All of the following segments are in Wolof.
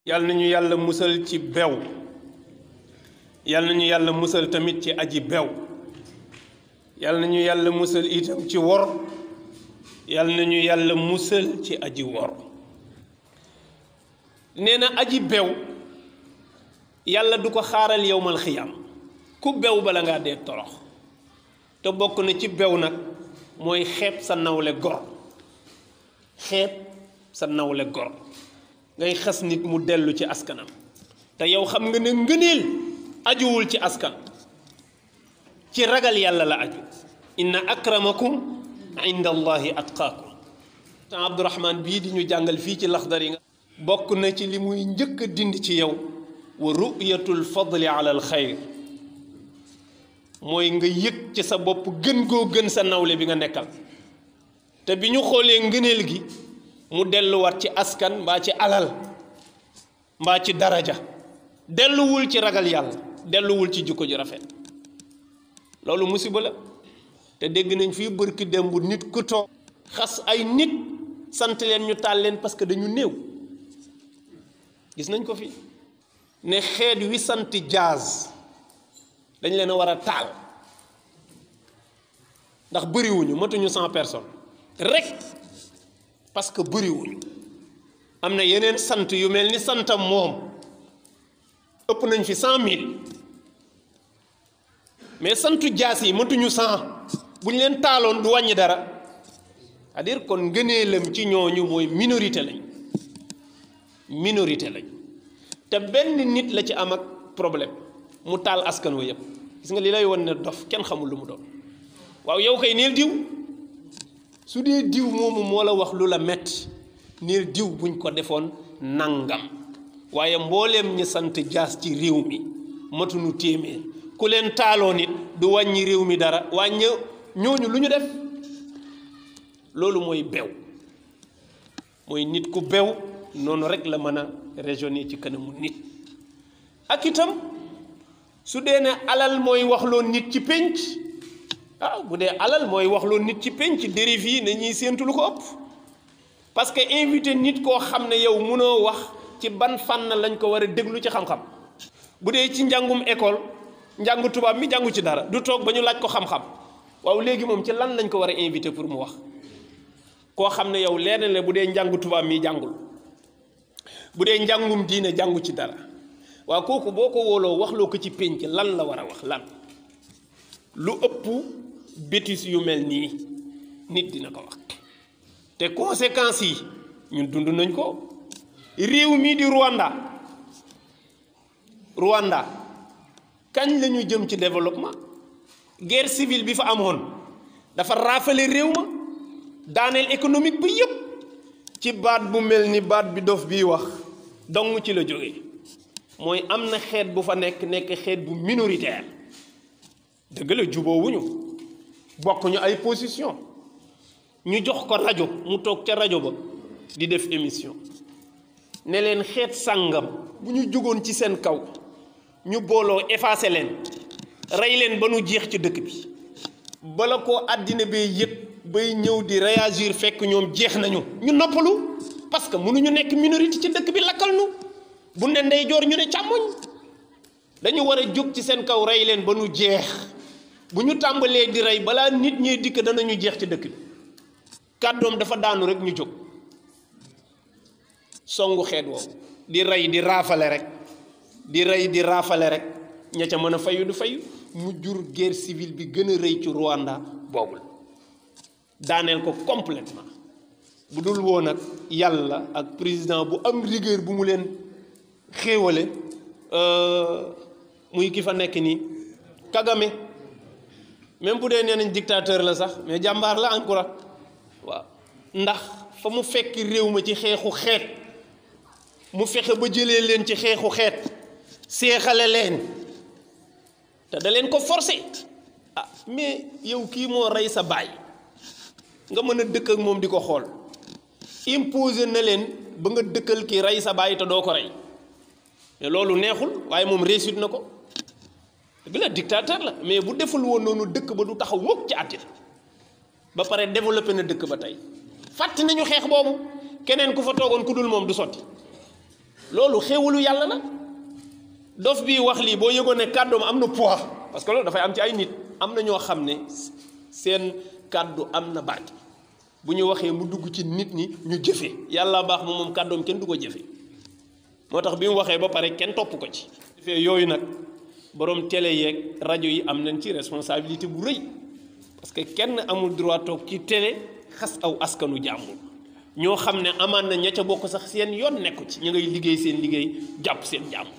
yàlla nañu yàlla musal ci bew yàlla nañu yàlla musal tamit ci aji bew yàlla nañu yàlla musal itam ci wor yàlla nañu yàlla musal ci aji wor nee na aji bew yàlla du ko xaaral yowmal xiyaam ku bew bala ngaa dee torox te bokk na ci bew nag mooy xeeb sa nawle gor xeeb sa nawle gor ngay xas nit mu dellu ci askanam te yow xam nga ne ngëneel ajuwul ci askan ci ragal yàlla la aju inna akramakum inda allahi atqaakum te Abdourahman bii di ñu jàngal fii ci Laxdari nga bokk na ci li muy njëkk a dindi ci yow wa ru'yatul fadli ala al xayr mooy nga yëg ci sa bopp gën goo gën sa nawle bi nga nekkal te bi ñu xoolee ngëneel gi mu delluwaat ci askan mbaa ci alal mbaa ci daraja delluwul ci ragal yàlla delluwul ci jikko ju rafet loolu musiba la te dégg nañ fii bërki démb nit ku toog xas ay nit sant leen ñu taal leen parce que dañu néew gis nañ ko fi ne xeet wi sant jaaz dañ leen a war a taal ndax bëriwuñu matuñu 100 personnes rek parce que bëriwuñu am na yeneen sant yu mel ni santam moom ëpp nañ fi 100 000 mais santu jaas yi matuñu 100 bu ñu leen taaloon du wàññi dara c'est-à-dire kon ngëneelam ci ñooñu mooy minorité lañ te benn nit la ci am ak problème mu taal askan wa yëpp gis nga li lay won ne dof kenn xamul lu mu doon waaw yow kay neel diw su dee diw moomu moo la wax lu la metti neel diw buñ ko defoon nangam waaye mbooleem ñi sant jaas ci réew mi matuñu téeméer ku leen taaloo nit du wàññi réew mi dara wàññi ñooñu lu ñu def loolu mooy bew mooy nit ku bew noonu rek la mën a raisonner ci kanamu nit ak itam su dee ne alal mooy waxloo nit ci pénc bu dee alal mooy waxloo nit ci pénc dérive yi na ñuy séentu lu ko ëpp parce que invité nit koo xam ne yow mënoo wax ci ban fànn lañ ko war a déglu ci xam-xam bu dee ci njàngum école njàngu tubaab mi jàngu ci dara du toog ba ñu laaj ko xam-xam waaw léegi moom ci lan lañ ko war a invité pour mu wax koo xam ne yow leer na ne bu dee njàngu tubaab mi jàngul bu dee njàngum diine jàngu ci dara waaw kooku boo ko wóoloo waxloo ko ci pénc lan la war a wax lan lu ëpp bêtises yu mel nii nit dina ko wax te conséquences yi ñun dund nañ ko réew mii di Rwanda kañ la ñu jëm ci développement guerre civile bi fa amoon dafa raafale réew ma daaneel économique bi yëpp ci baat bu mel ni baat bi dof bii wax dong ci la jógee mooy am na xeet bu fa nekk xeet bu minoritaire dëgg la juboowuñu bokkuñu ay position ñu jox ko rajo mu toog ca rajo ba di def émission ne leen xeet sàngam bu ñu jógoon ci seen kaw ñu booloo effacé leen rey leen ba nu jeex ci dëkk bi bala ko àddina bee yëg bay ñëw di réagir fekk ñoom jeex nañu ñu noppalu parce que mënuñu nekk minorité ci dëkk bi lakkal nu bu ne ndeyjoor ñu ne càmmoñ dañu war a jóg ci seen kaw rey leen ba nu jeex bu ñu tàmbalee di rey balaa nit ñuy dikk danañu jeex ci dëkk bi kàddoom dafa daanu rek ñu jóg songu xeet woowu di rey di raafale rek di rey di raafale rek ña ca mën a fayu du fayu mu jur guerre civile bi gën a rëy ci Rwanda boobul daaneel ko complètement bu dul woon ak yàlla ak président bu am rigueur bu mu leen xéewale muy ki fa nekk nii Kagame même bu dee nee nañ dictateur la sax mais jàmbaar la encore waaw ndax fa mu fekk réew ma ci xeexu xeet mu fexe ba jëlee leen ci xeexu xeet seexale leen te da leen ko forcé mais yow kii moo rey sa baay nga mën a dëkk ak moom di ko xool imposé na leen ba nga dëkkal ki rey sa baay te doo ko rey mais loolu neexul waaye moom réussite na ko dëgg la dictateur la mais bu deful woon noonu dëkk ba du taxaw mukk ci àddina ba pare développé na dëkk ba tey fàtte nañu xeex boobu keneen ku fa toogoon ku dul moom du sotti loolu xéewalu yàlla la. dof bi wax lii boo yëgoon ne kàddoom am na poids parce que loolu dafay am ci ay nit am na ñoo xam ne seen kàddu am na barke bu ñu waxee mu dugg ci nit ñi ñu jëfee yàlla baax moom kàddoom kenn du ko jëfee moo tax bi mu waxee ba pare kenn topp ko ci. defee yooyu nag borom télé yeeg rajo yi am nañ ci responsabilité bu rëy parce que kenn amul droit toog ci télé xas aw askanu jàmbur ñoo xam ne amaan na ña ca bokk sax seen yoon nekku ci ñu ngay liggéey seen liggéey jàpp seen jàmbur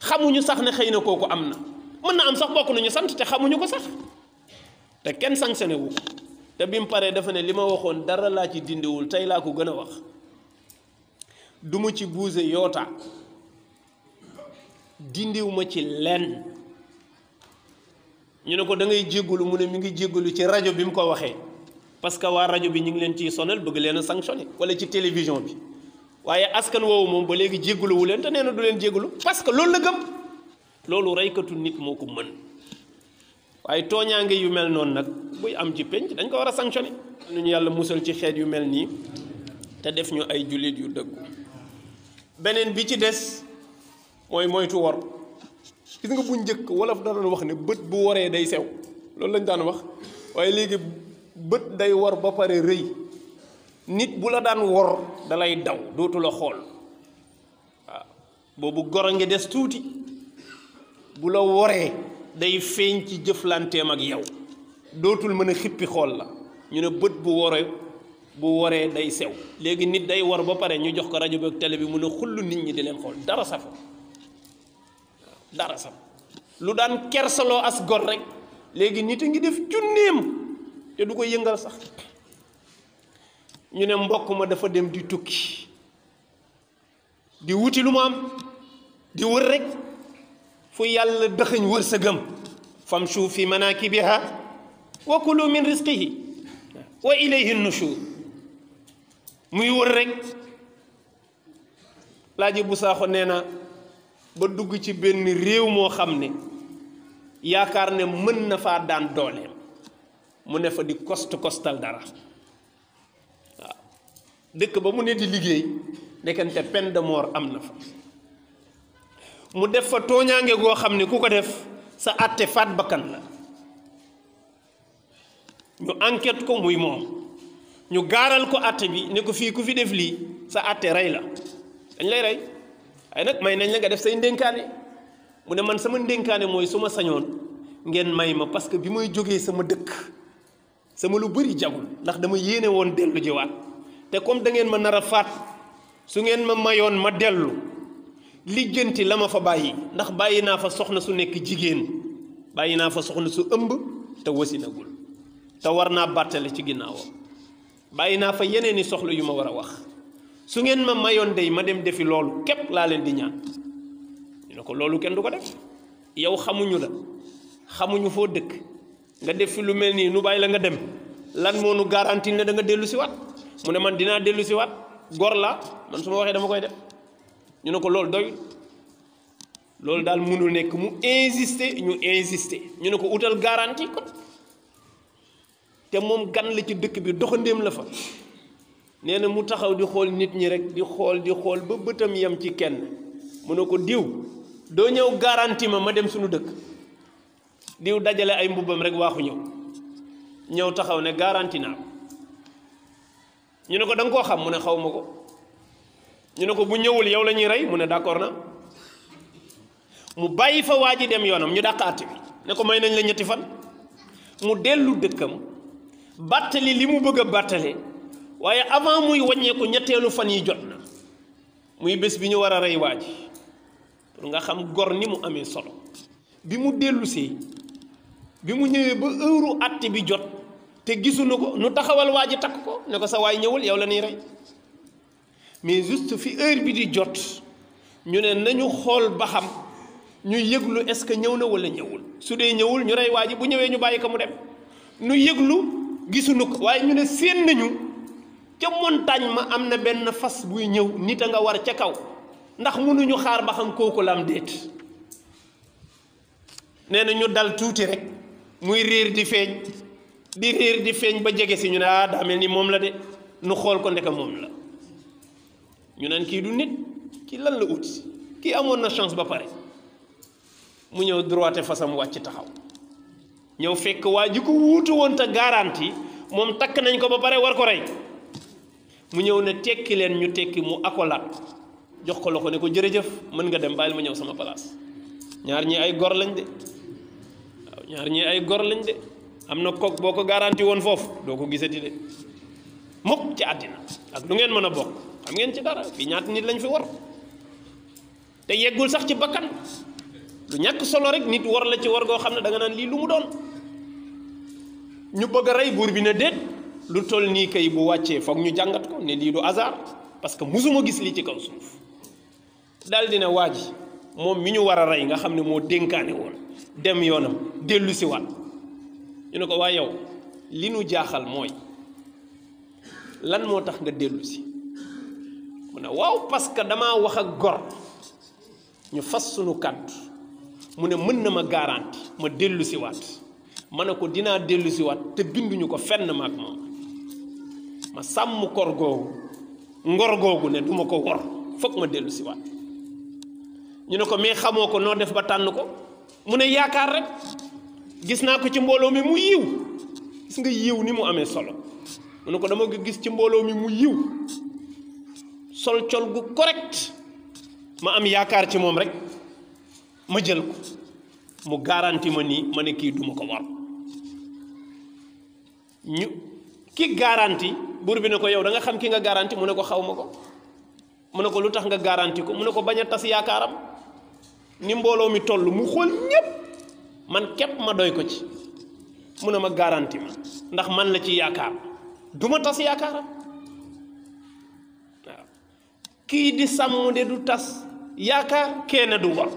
xamuñu sax ne xëy na kooku am na mën na am sax bokk nañu sant te xamuñu ko sax te kenn sanctionné wu te bi mu paree dafa ne li ma waxoon dara laa ci dindiwul tey laa ko gën a wax du ma ci buuse yoota dindiw ma ci lenn ñu ne ko da ngay jéggalu mu ne mi ngi jéggalu ci rajo bi mu ko waxee parce que waa rajo bi ñu ngi leen ciy sonal bëgg leen a sanctionné wala ci télévision bi waaye askan woowu moom ba léegi jéggaluwu leen te nee na du leen jéggalu parce que loolu la gëm loolu reykatu nit moo ko mën waaye tooñaange yu mel noonu nag buy am ci penc dañ ko war a sanctionné nu ñu yàlla musal ci xeet yu mel nii te def ñu ay jullit yu dëggu beneen bi ci des mooy moytu wor gis nga bu njëkk wolof da doon wax ne bët bu woree day sew loolu lañ daan wax waaye léegi bët day wor ba pare rëy nit bu la daan wor dalay daw dootu la xool waaw boobu goro ngi des tuuti bu la woree day feeñ ci jëflanteem ak yow dootul mën a xippi xool la ñu ne bët bu woree day sew léegi nit day wor ba pare ñu jox ko rajo bi ak télé bi mun a xullu nit ñi di leen xool dara saf dara saf lu daan kersaloo as gor rek léegi nit a ngi def junneem te du ko yëngal sax ñu ne mbokk ma dafa dem di tukki di wuti lu mu am di wër rek fu yàlla dëxëñ wërsëgam famshu fi manakibiha wa kulu min rizqihi wa ilayhi nushur muy wër rek laaji bu saaxo nee na ba dugg ci benn réew moo xam ne yaakaar ne mën na faa daan dooleem mu ne fa di kostal dara waaw dëkk ba mu ne di liggéey nekkante peine de mort am na fa mu def fa tooñaange goo xam ne ku ko def sa àtte faat bakkan la ñu enquête ko muy moom ñu gaaral ko àtte bi ne ko fii ku fi def lii sa àtte rey la dañ lay rey ay nag may nañ la nga def say ndénkaane mu ne man sama ndénkaane mooy su ma sañoon ngeen may ma parce que bi may jógee sama dëkk sama lu bëri jagul ndax dama yéene woon dellu jiwaat te comme da ngeen ma nar a faat su ngeen ma mayoon ma dellu lijjanti la ma fa bàyyi ndax bàyyi naa fa soxna su nekk jigéen bàyyi naa fa soxna su ëmb te wasinagul te war naa bàttale ci ginnaawam bàyyi naa fa yeneeni soxla yu ma war a wax su ngeen ma mayoon dey ma dem defi loolu képp laa leen di ñaan ñu ne ko loolu kenn du ko def yow xamuñu la xamuñu foo dëkk nga def fi lu mel nii nu bàyyi la nga dem lan moo nu garanti ne da nga dellu si waat mu ne man dinaa dellu si waat gor laa man su ma waxee dama koy def ñu ne ko loolu doy loolu daal mënul nekk mu insister ñu ne ko utal garantie ko te moom gan la ci dëkk bi doxandéem la fa nee na mu taxaw di xool nit ñi rek di xool ba bëtam yem ci kenn mu ne ko diw doo ñëw garantie ma dem suñu dëkk diw dajale ay mbubbam rek waaxu ñëw taxaw ne garantie naa ko ñu ne ko da nga koo xam mu ne xaw ma ko ñu ne ko bu ñëwul yow la ñuy rey mu ne d'accord na mu bàyyi fa waa ji dem yoonam ñu dàq àtte bi ne ko may nañ la ñetti fan mu dellu dëkkam bàttali li mu bëgg a bàttale waaye avant muy wàññeeku ñetteelu fan yi jot na muy bés bi ñu war a rey waa ji pour nga xam gor ni mu amee solo bi mu dellusee bi mu ñëwee ba heure àtte bi jot te gisuñu ko nu taxawal waa ji takk ko ne ko sa waay ñëwul yow la ñuy rey mais juste fi heure bi di jot ñu ne nañu xool ba xam ñu yëglu est-ce que ñëw na wala ñëwul su dee ñëwul ñu rey waa ji bu ñëwee ñu bàyyi ko mu dem nu yëglu gisuñu ko waaye ñu ne séen nañu ca montagne ma am na benn fas buy ñëw nit a nga war ca kaw ndax mënuñu xaar ba xam kooku la am déet nee na ñu dal tuuti rek muy réer di feeñ ba jege si ñu ne daa mel ni moom la de nu xool ko ndeka moom la ñu naan kii du nit kii lan la ut kii amoon na chance ba pare mu ñëw droité fasam wàcc taxaw ñëw fekk waa ji ko wuutu woon te garanti moom takk nañ ko ba pare war ko rey mu ñëw ne tekki leen ñu tekki mu akolaat jox ko loxo ne ko jërëjëf mën nga dem bàyyil ma ñëw sama place ñaar ñi ay gor lañ de waaw ñaar ñi ay gor lañ de am na kook boo ko garanti woon foofu doo ko gisati de mukk ci àddina ak lu ngeen mën a bokk xam ngeen ci dara fii ñaata nit lañ fi war te yeggul sax ci bakkan lu ñàkk solo rek nit war la ci war goo xam ne da nga naan lii lu mu doon ñu bëgg a rey buur bi ne déet lu toll nii kay bu wàccee foog ñu jàngat ko ne lii du hasard parce que musuma gis lii ci kaw suuf daal dina waa ji moom mi ñu war a rey nga xam ne moo dénkaane woon dem yoonam dellu si waat ñu ne ko waa yow li nu jaaxal mooy lan moo tax nga dellu si mu ne waaw parce que damaa wax ak gor ñu fas sunu kàddu mu ne mën na ma garanti ma dellu si waat ma ne ko dinaa dellu si waat te binduñu ko fenn maak moom ma sàmm kor googu ngor googu ne duma ko wor foog ma dellu si waat ñu ne ko mais xamoo ko noo def ba tànn ko mu ne yaakaar rek gis naa ko ci mbooloo mi mu yiw gis nga yiw ni mu amee solo mu ne ko dama gis ci mbooloo mi mu yiw sol col gu correct ma am yaakaar ci moom rek ma jël ko mu garanti ma nii ma ne kii duma ko war ñu ki garanti buur bi ne ko yow da nga xam ki nga garanti mu ne ko xaw ma ko mu ne ko lu tax nga garanti ko mu ne ko bañ a tas yaakaaram ni mbooloo mi toll mu xool ñépp man képp ma doy ko ci mu ne ma garanti ma ndax man la ci yaakaar du ma tas yaakaaram waaw kii di sàmm de du tas yaakaar kenn du war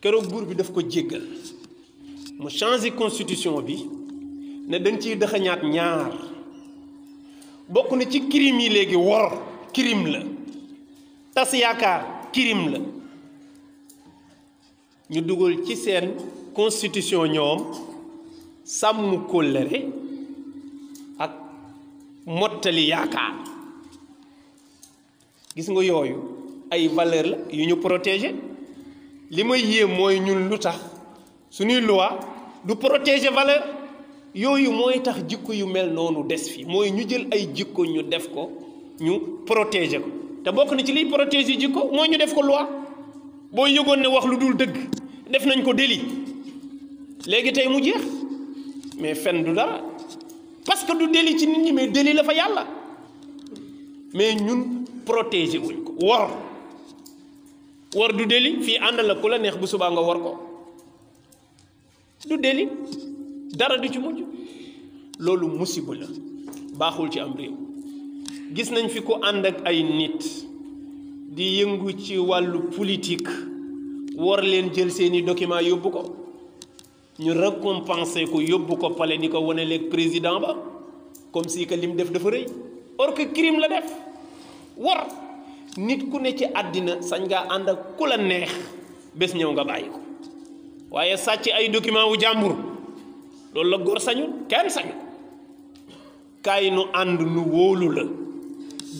keroog buur bi daf ko jéggal mu changé constitution bi ne dañ ciy dëxañaat ñaar bokk na ci crime yi léegi wor crime la tas yaakaar crime la ñu dugal ci seen constitution ñoom sàmm kóllëre ak mottali yaakaar gis nga yooyu ay valeur la yu ñu protéger li may yéem mooy ñun lu tax suñuy loi du protéger valeur yooyu mooy tax jikko yu mel noonu des fi mooy ñu jël ay jikko ñu def ko ñu protéger ko te bokk na ci liy protéger jikko mooy ñu def ko loi boo yëgoon ne wax lu dul dëgg def nañ ko délit léegi tey mu jeex mais fen du dara parce que du délit ci nit ñi mais délit la fa yàlla mais ñun protéger wuñ ko wor du délit fii ànd la ku la neex bu subaa nga wor ko du délit dara du ci mujj loolu musiba la baaxul ci am réew gis nañ fi ko ànd ak ay nit di yëngu ci wàllu politique war leen jël seeni document yóbbu ko ñu récompenser ko yóbbu ko palais di ko wane leeg président ba comme si que lim def dafa rëy or que crime la def war nit ku ne ci àddina sañ ngaa ànd ak ku la neex bés ñëw nga bàyyi ko waaye sàcc ay document wu jàmbur loolu la góor sañul kenn sañu kaay nu ànd nu wóolu la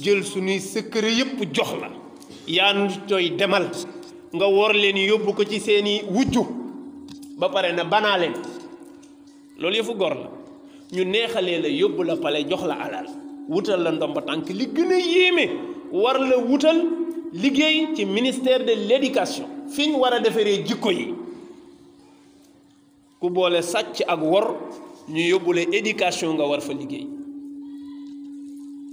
jël suñuy secret yépp jox la yaa nu tooy demal nga wor leen yóbbu ko ci seeni wujju ba pare na banaa leen loolu yëfu góor la ñu neexalee la yóbbu la pale jox la alal wutal la ndomba tànk li gën a yéeme war la wutal liggéey ci ministère de l'éducation fi ñu war a defaree jikko yi ku boole sàcc ak wor ñu yóbbule éducation nga war fa liggéey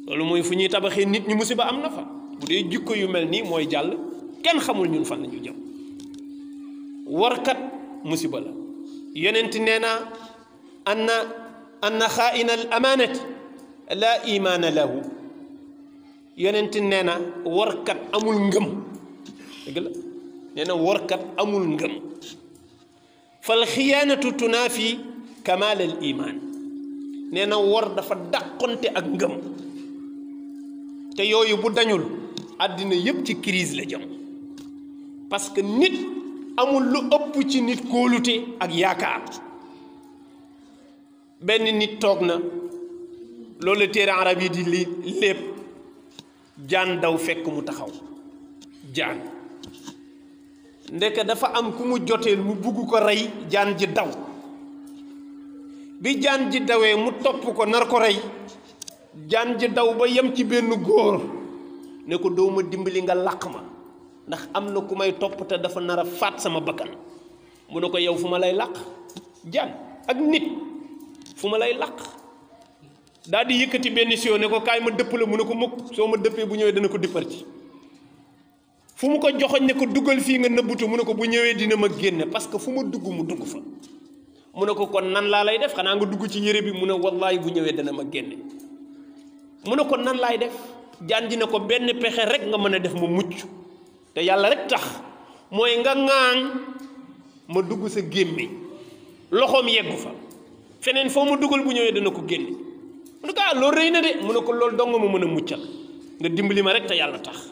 loolu mooy fu ñuy tabaxee nit ñi musiba am na fa bu dee jikko yu mel nii mooy jàll kenn xamul ñun fan lañu jëm warkat musiba la yonent nee na anna xaa'ina al amaanati laa imaana lahu yonent nee na warkat amul ngëm dëgg la nee na warkat amul ngëm fal xiyaanatu tunaafi kamaal al imaan nee na war dafa dàqonte ak ngëm te yooyu bu dañul àddina yépp ci crise la jëm parce que nit amul lu ëpp ci nit kóolute ak yaakaar benn nit toog na loolu téere arab yi di lépp jaan daw fekk mu taxaw jaan ndeke dafa am ku mu joteel mu bugg ko rey jaan ji daw bi jaan ji dawee mu topp ko nar ko rey jaan ji daw ba yem ci benn góor ne ko doo ma dimbali nga làq ma ndax am na ku may topp te dafa nar a faat sama bakkan mu ne ko yow fu ma lay làq jaan ak nit fu ma lay làq daal di yëkkati benn sio ne ko kaay ma dëpp la mu ne ko mukk soo ma dëppee bu ñëwee dana ko dippar ci fu mu ko joxoñ ne ko duggal fii nga nëbbutu mu ne ko bu ñëwee dina ma génne parce que fu ma dugg mu dugg fa mu ne ko kon nan laa lay def xanaa nga dugg ci yére bi mu ne wallaahi bu ñëwee dana ma génne mu ne ko nan laay def jaan ji ne ko benn pexe rek nga mën a def ma mucc te yàlla rek tax mooy nga ŋaaŋ ma dugg sa gémmiñ loxoom yeggu fa feneen foo ma dugal bu ñëwee dana ko génne mu ne ko ah loolu rëy na de mu ne ko loolu dong ma mën a muccal nga dimbali ma rek te yàlla tax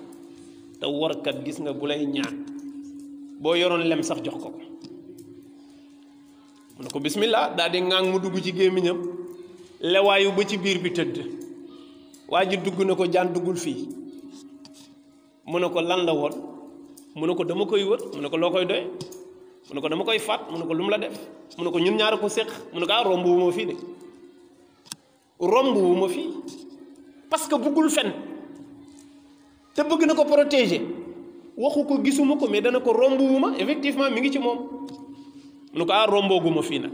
te warkat gis nga bu lay ñaan boo yoroon lem sax jox ko mu ne ko bismillah daal di ŋaaŋ mu dugg ci gémmiñam lewaayu ba ci biir bi tëdd waa ji dugg na ko jaan duggul fii mu ne ko lan la woon mu ne ko dama koy wër mu ne ko loo koy doy mu ne ko dama koy faat mu ne ko lu mu la def mu ne ko ñun ñaar ko séq mu ne ko ah romb wu ma fii de romb wu ma fii parce que buggul fen te bëgg na ko protéger waxu ko gisuma ko mais dana ko romb wu ma effectivement mi ngi ci moom mu ne ko ah romboogu ma fii nag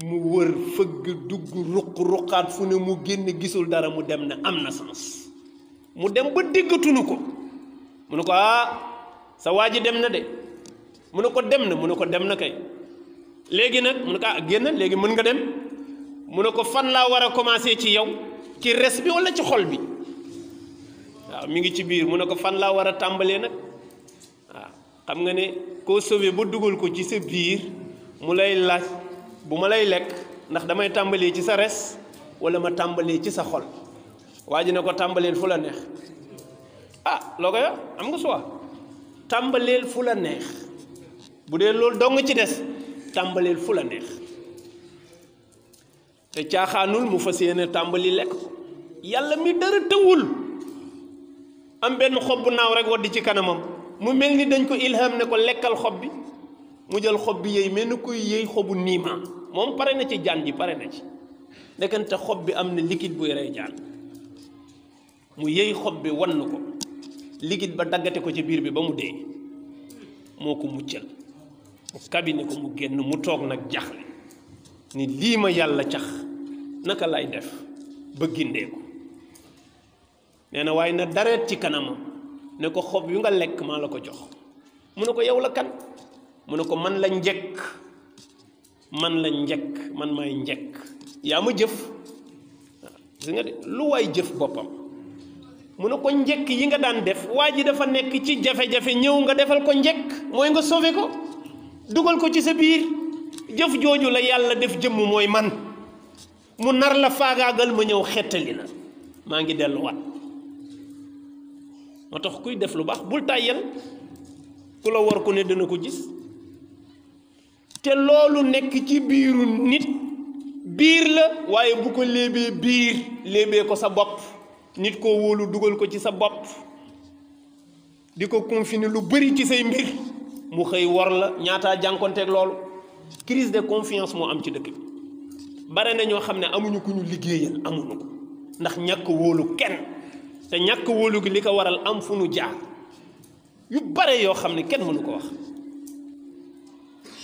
mu wër fëgg dugg ruqaat fu ne mu génn gisul dara mu dem ne am na sens mu dem ba déggatuñu ko mu ne ko ah sa waa ji dem na de mu ne ko dem na mu ne ko dem na kay léegi nag mu ne ko ah génn léegi mën nga dem mu ne ko fan laa war a commencer ci yow ci res bi walla ci xol bi waaw mi ngi ci biir mu ne ko fan laa war a tàmbalee nag waaw xam nga ne koo sauvé ba dugal ko ci sa biir mu lay laaj bu ma lay lekk ndax damay tàmbalee ci sa res walla ma tàmbalee ci sa xol waa ji ne ko tàmbaleel fu la neex ah loo koy wax am nga choix tàmbaleel fu la neex bu dee loolu dong ci des tàmbaleel fu la neex te caaxaanul mu fas yéene tàmbali lekk ko yàlla mi dara tëwul am benn xob bu naaw rek waddi ci kanamam mu mel ni dañ ko ilham ne ko lekkal xob bi mu jël xob bi yëy mel ni kuy yëy xobu niima moom pare na ci jaan ji pare na ci ndekante xob bi am na liquide buy rey jaan mu yëy xob bi wan ko liquide ba daggate ko ci biir bi ba mu dee moo ko muccal mu kabine ko mu génn mu toog nag jaxle ni lii ma yàlla cax naka lay def ba gindee ko nee na waaye na dareet ci kanamam ne ko xob yu nga lekk maa la ko jox mu ne ko yow la kan mu ne ko man la njëkk man maay njëkk yaa ma jëf waaw gis nga de lu waay jëf boppam mu ne ko njëkk yi nga daan def waa ji dafa nekk ci jafe-jafe ñëw nga defal ko njëkk mooy nga sauvé ko dugal ko ci sa biir jëf jooju la yàlla def jëmm mooy man mu nar la faagaagal ma ñëw xettali la maa ngi delluwaat moo tax kuy def lu baax bul tàyyal ku la war ko ne dana ko gis te loolu nekk ci biiru nit biir la waaye bu ko léebee biir léebee ko sa bopp nit koo wóolu dugal ko ci sa bopp di ko confiner lu bari ci say mbir mu xëy war la ñaataa jànkonteeg loolu crise de confiance moo am ci dëkk bi bare na ñoo xam ne amuñu ku ñu liggéeyal amuñu ko ndax ñàkk wóolu kenn te ñàkk wóolu gi li ko waral am fu nu jaar yu bare yoo xam ne kenn mënu ko wax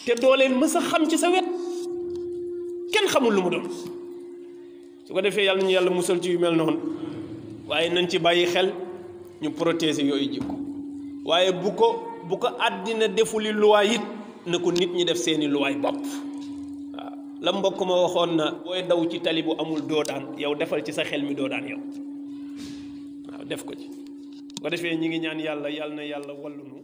te doo leen mës a xam ci sa wet kenn xamul lu mu doon su ko defee yàlla ñu yàlla musal ci yu mel noonu waaye nañ ci bàyyi xel ñu protéger yooyu jikko waaye bu ko àddina defuli luwaay it na ko nit ñi def seeni luwaay bopp waaw la mbokk ma waxoon na booy daw ci tali bu amul doo daan yow defal ci sa xel mi doo daan yow waaw def ko ci bu ko defee ñi ngi ñaan yàlla na yàlla wallunu